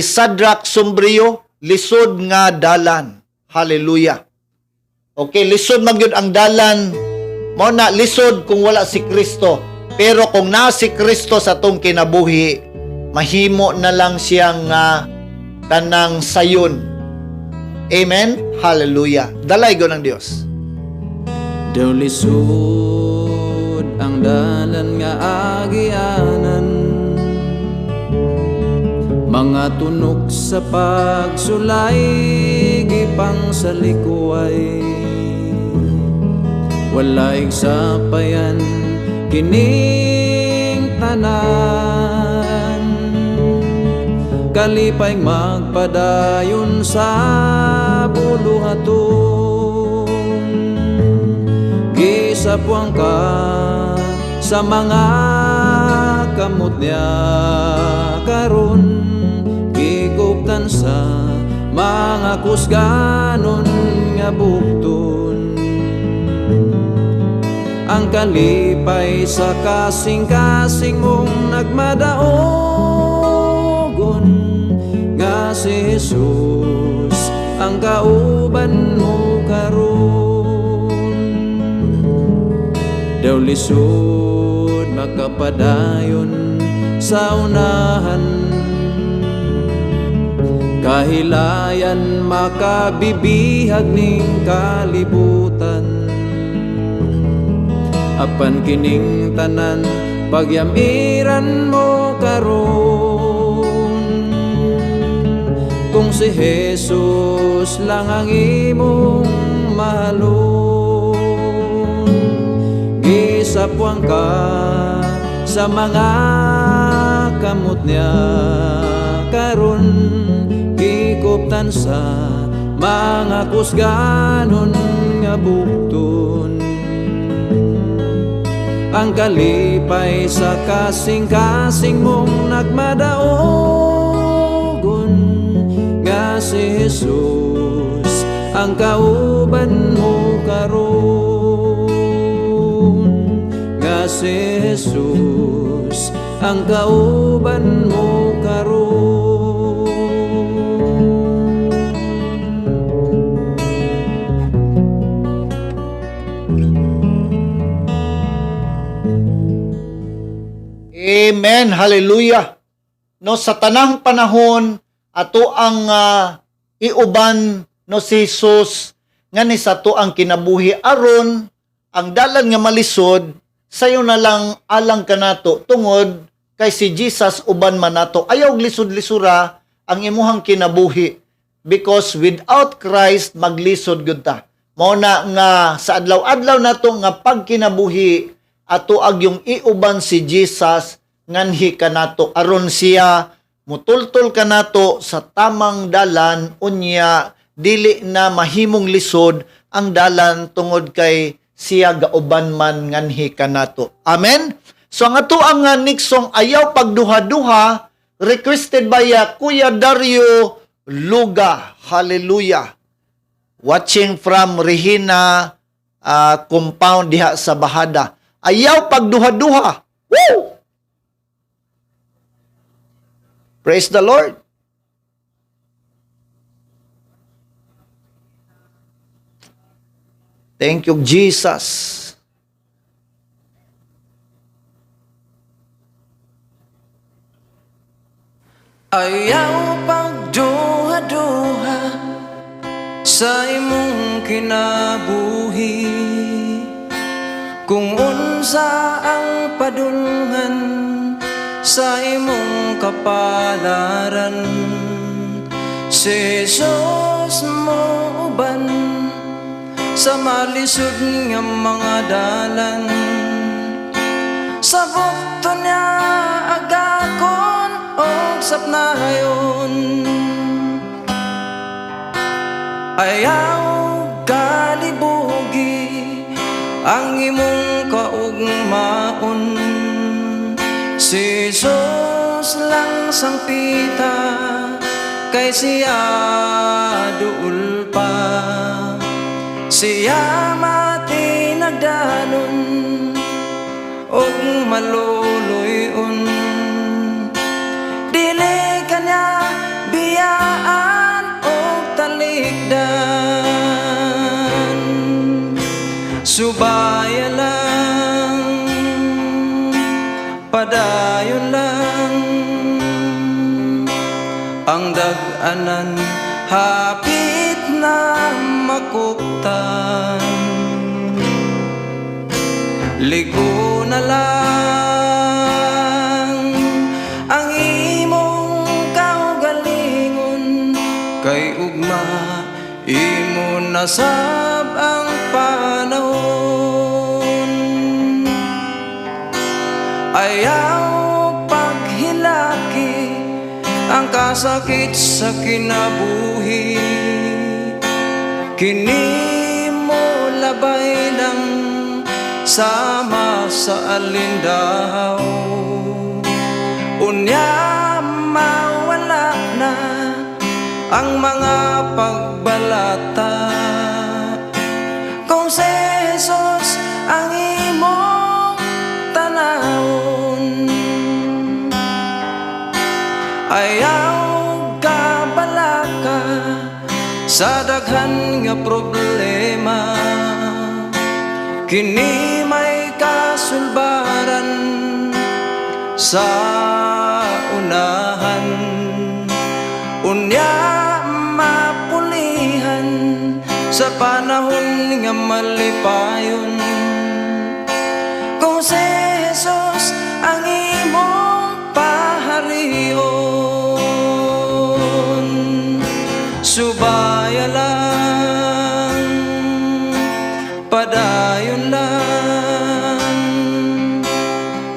Sadrach Sombrio, "Lisod nga Dalan." Hallelujah. Okay, lisod man gyud ang dalan. Mao na lisod kung wala si Kristo. Pero kung naa si Kristo sa atong kinabuhi, mahimo na lang siyang kanang sayon. Amen? Hallelujah. Dalaygon ang Dios. Daw lisod ang dalan nga agianan, mga tunok sa pagsulay, gipang sa likuay. Walay sapayan kining tanan. Kalipay magpadayon sa buluhaton. Gisapuan ka sa mga kamot niya karon. Gikuptan sa mga kusganon nga bukton. Ang kalipay sa kasing-kasing mong nagmadaogon, nga si Jesus ang kauban mo karon. Daw lisod makapadayon sa unahan. Kahilayan makabibihag ning kalibutan. Apan kining tanan pagyamiran mo karon, kung si Jesus lang ang imong mahalon. Gisapuan ka sa mga kamot niya karon. Gikuptan sa mga kusganon nga bukton. Ang kalipay sa kasing-kasing mong nagmadaogon, nga si Jesus ang kauban mo karon, nga si Jesus ang kauban mo karon. Amen. Hallelujah. No, sa tanang panahon ato ang iuban, no, si Jesus nga ni sa ato ang kinabuhi aron ang dalan nga malisod sayo na lang alang kanato tungod kay si Jesus uban man nato. Ayaw lisod-lisura ang imuhang kinabuhi because without Christ maglisod gyud ta. Mao na nga sa adlaw-adlaw nato nga pagkinabuhi, ato agyong iuban si Jesus nganhi kanato aron siya mutultol kanato sa tamang dalan, unya dili na mahimong lisod ang dalan tungod kay siya gauban man nganhi kanato. Amen. So ang ato ang next song, "Ayaw Pagduha-duha," requested by Kuya Dario Luga. Hallelujah. Watching from Regina compound diha sa Bahada. "Ayaw Pagduha-duha." Woo! Praise the Lord. Thank you, Jesus. Ayaw pagduha-duha sa imong kinabuhi. Kung unsa ang padulngan sa imong kapalaran, si Jesus mo uban sa malisod nga mga dalan. Sa bukto niya agakon og sapnayon. Ayaw kalibugi ang imong kaugmaon. Si Jesus lang sangpita kay siya duol pa. Siya matinagdanon og maluluy-on. Dili kanya biyaan og talikdan. Subaya lang, padayon lang. Ang dag-anan hapit na makuptan. Ligo na lang ang imong kaugalingon kay ugma imo nasab ang panahon. Ayaw paghilaki ang kasakit sa kinabuhi. Kini mo labay lang sama sa alindaw. Unya mawala na ang mga pagbalata kung si Jesus ang imong tanawon. Ayaw kabalaka sa daghan nga problema. Kini may kasulbaran sa unahan. Unya mapulihan sa panahon nga malipayon kung si Jesus ang imong paharion. Subaya lang, padayon lang.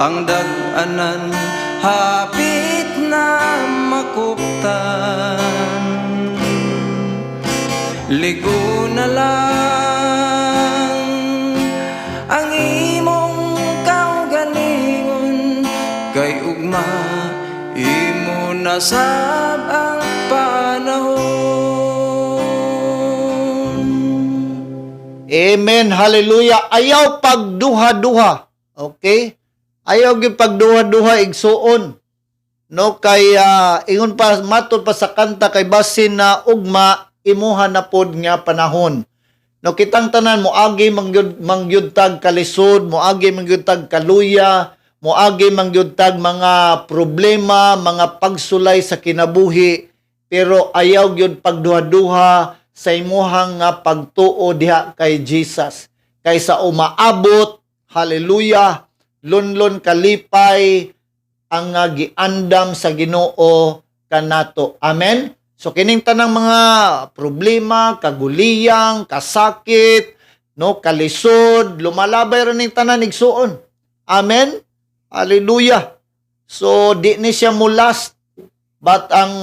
Ang dag-anan hapit na makuptan. Ligo na lang ang imong kaugalingon kay ugma imo nasab ang panahon. Amen. Hallelujah. "Ayaw Pagduha-duha." Okay? Ayaw gyud pagduha-duha, igsuon. No, kay ingon pa, matod pa sa kanta, kay basin na ugma imuha na pod nga panahon. No, kitang tanan moagi mangyud mangyud tag kalisod, moagi mangyud tag kaluya, moagi mangyud tag mga problema, mga pagsulay sa kinabuhi, pero ayaw gyud pagduha-duha sa imuhang nga pagtuo diha kay Jesus. Kaysa umaabot, hallelujah, lunlon kalipay ang nga giandam sa Ginoo kanato. Amen. So kining tanang mga problema, kaguliyang, kasakit, no, kalisod, lumalabay ra ning tanan, igsuon. Amen. Hallelujah. So di ni siya mo last, but ang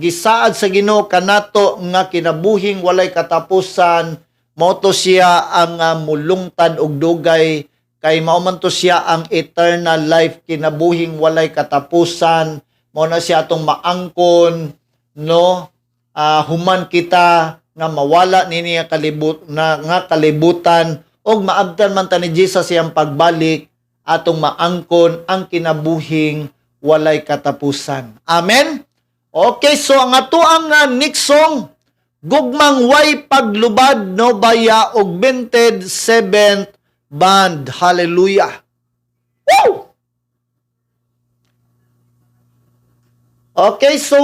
gisaad sa Ginoo kanato nga kinabuhing walay katapusan, mao to siya ang mulungtad og dugay, kay mao man to siya ang eternal life, kinabuhing walay katapusan. Mao na siya atong maangkon, no, human kita nga mawala nini nga kalibut na nga kalibutan og maabtan man ta ni Jesus iyang pagbalik, atong maangkon ang kinabuhing walay katapusan. Amen. Okay, so ang ato ang next song, Gugmang Way Paglubad, no, baya Augmented Seventh Band. Hallelujah. Woo! Okay, so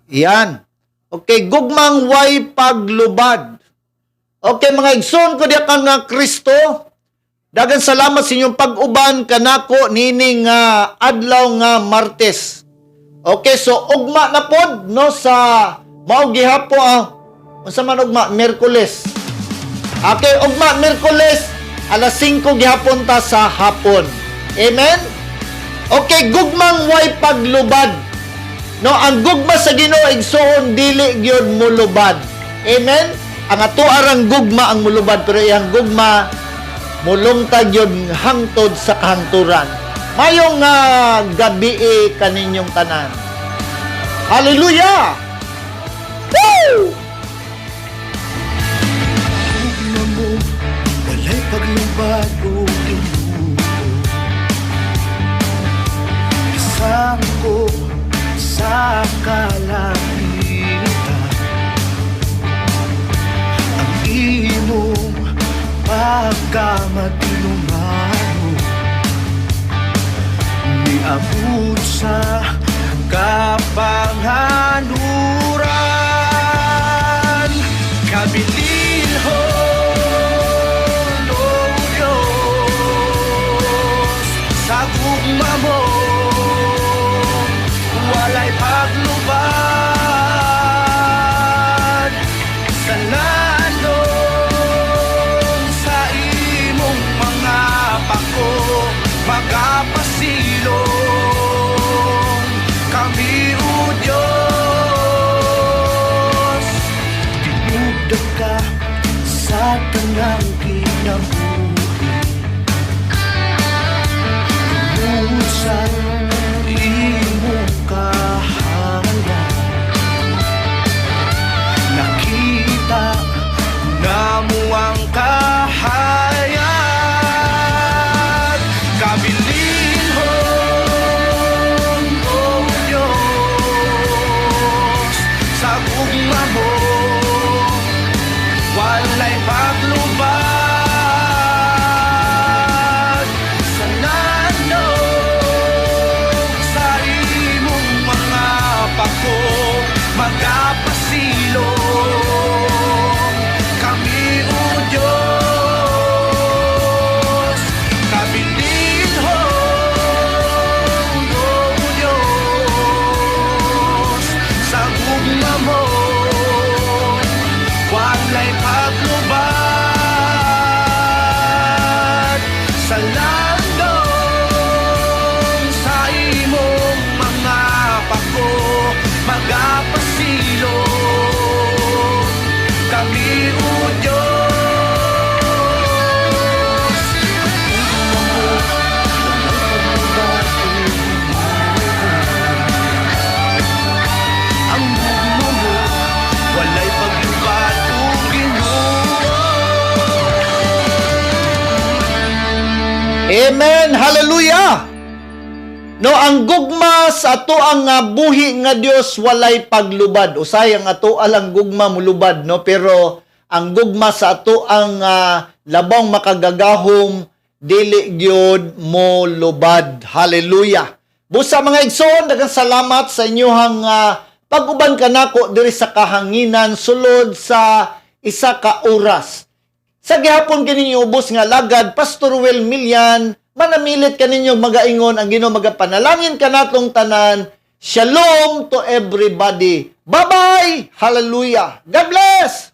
yan. Okay, Gugmang Way Paglubad. Okay, mga igsoon ko diya kang nga Kristo. Dagan salamat sa inyong pag-uban kanako nining adlaw nga Martes. Okay, so ugma na pod, no, sa mao gihapo unsa man ugma, Miyerkules. Okay, ugma Miyerkules alas 5 gihapon ta sa hapon. Amen. Okay, Gugmang Way Paglubad. No, ang gugma sa Ginoo, igsoon, dili gyud mulubad. Amen. Ang ato arang gugma ang mulubad, pero iyang gugma mulungtad gyud hangtod sa kahangturan. Mayong gabi kaninyong tanan. Hallelujah! Woo! Gugma mo, walay paglubad o Ginoo. Isangko sa kalangitan ang imong pagkamatinumanon, niabot sa kapanganuran. Kabilinhon, O Diyos, sa gugma mo walay paglubad. Sa landong sa imong mga pako magapasilong kami, O Diyos. Tinugdag ka sa tanang kinabuhi tungod sa imong kahayag. Nakita namo ang kahayag. Kabilinhon, O Diyos, sa gugma mo walay paglubad. Sa landong sa imong mga pako magapasilong kami, O Diyos. Kabilinhon, O Diyos, sa gugma mo walay paglubad. Sa landong sa imong mga pako magapasilong kami, O Diyos. Ang gugma mo walay paglubad o Ang gugma mo walay paglubad o Ginoo. Amen. Hallelujah. No, ang gugma sa ato ang buhi nga Dios walay paglubad. Usay ang ato alang gugma mulubad, no, pero ang gugma sa ato ang labong makagagahom dili gyud mo lubad. Hallelujah. Busa, mga igsoon, daghang salamat sa inyong pag-uban kanako diri sa kahanginan sulod sa isa ka oras. Sa gihapon kini ubos nga alagad, Pastor Will Milian, manamilit kaninyo magaingon ang Ginoo magapanalangin kanatong tanan. Shalom to everybody. Bye-bye. Hallelujah. God bless.